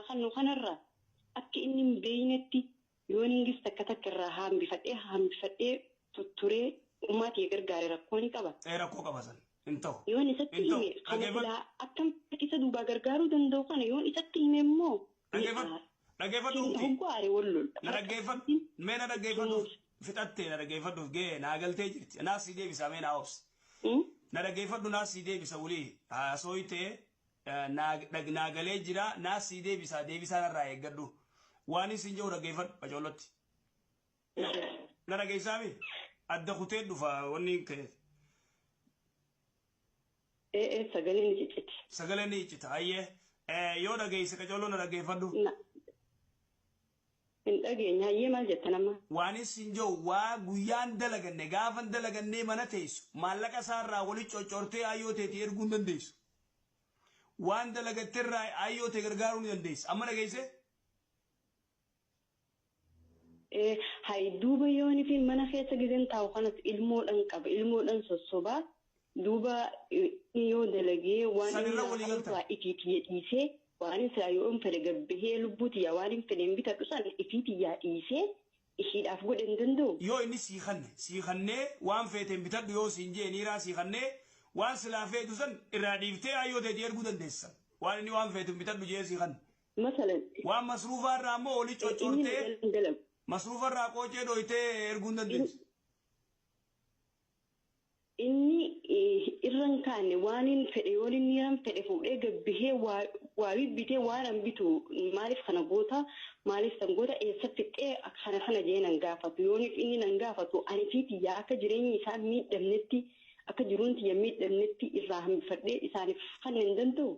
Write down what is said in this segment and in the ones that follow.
kannu kanarraa akka inni hin beeynetti yoon ingis takka takka irraa hambifadhee hambifadhee tutturee ummaa tiyya gargaare rakkoo ni qaba. Ee, rakkoo qaba san. Hin ta'u. Yoon isatti Hin ta'u. hime kana Dhaggeeffadhu. silaa akkam isa duubaa gargaaruu danda'u kana yoon isatti hime immoo ni Dhaggeeffadhu. aara. Dhaggeeffadhu ukti. Hogguu aare wal lola. Na dhaggeeffadhu. Mee na dhaggeeffadhu. Fixattee na dhaggeeffadhuuf ga'ee naa galtee jirti. Naas si deebisa, mee naa obsi. Na dhaggeeffadhu, naas si deebisa wulii. Haasooytee naa galee jira, naas si deebisa, deebisaa narraa eeggadhu. Waan isin jedhu dhaggeeffadhu qacoolotti. Na dhageessaami? Adda kutee dhufa wanni ka'e. Ee, sagaleen ni cicciti. Sagaleen ni ciccita. Hayyee. Yoo dhageesse qacooloo na dhaggeeffadhu. Hin dhageenye. Hayyee, maal jetta nama? Waan isin jedhu, waa guyyaan dalaganne gaafan dalagannee mana teessu maallaqa isaarraa wali coccortee ayyoo teetii erguu hin dandeessu. Waan dalagatterraa ayyoo tee gargaaruu ni dandeessa. Amma dhageesse? Hay, duuba yoon fi mana keessa gizeen taa'u kanas ilmoodhan qaba, ilmoodhan sossobaa, duuba inni yoo dalagee waan San inni irra naa walii galtan. qaburraa ifii tiyya dhiisee, waan inni silaa yoon fedhe gabbahee lubbuu tiyya waan hin fedhe hin bitadhu san ifii tiyyaa dhiisee ishiidhaaf godhe hin danda'u. Yoo inni sii kanne, sii kannee waan feeteen bitadhu yoo siin jee, niiraa sii kannee waan silaa feetu san irraa dhiiftee ayyoo teetii erguu dandeessa. Waan inni waan feetu bitadhu jee sii kanne. Masalan Waan masruufaa irraa immoo olii inni na coccortee jala hin dalagu. Masruufa irraa qoocee dhoytee erguu hin dandeessu. Inni irra hin kaanne waan hin fedhe yoon inni hiran fedhe fuudhee gabbihee waa waa bibbitee waan an bitu maaliif kana goota, maaliif san goota, eessa fixxee kana kana jee nan gaafatu. Yooniif inni nan gaafatu ani fi tiyyaa akka jireenyi isaan miidhamnetti, akka jiruun tiyya miidhamnetti irraa hambifadhee isaaniif kanne hin danda'u.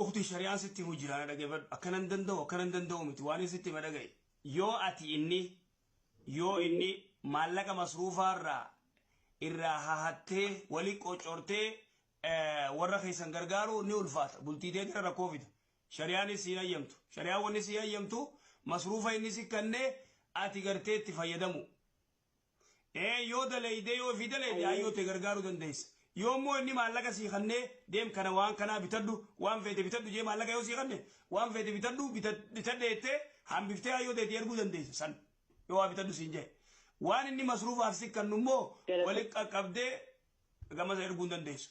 Ukti, shari'aan sitti himu jira, na dhaggeeffadhu. Akkana hin danda'u, akkana hin danda'u miti. Waan inni sitti hima dhaga'i. Yoo ati inni yoo inni maallaqa masruufaa irraa hahattee wali qocortee warra keessan gargaaru ni ulfaata. Bultii teetira rakkoo fida. Shari'aanis siin hayyamtu. Shari'aan wanni sii hayyamtu masruufa inni si kannee ati gartee itti fayyadamu. Ee, yoo daleeydee, yoo ofii daleeyde ayyoo tee gargaaruu dandeessa. Yoo immoo inni maallaqa sii kannee deem kana waan kanaa bitadhu, waan feete bitadhu jee maallaqa yoo sii kanne, waan feete bitadhu bitadhe jettee hambiftee ayyoo teetii erguu dandeessa san yoo waa bitadhu siin jee. Waan inni masruufaaf si kannu immoo wali qaqqabdee gama isa erguu hin dandeessu.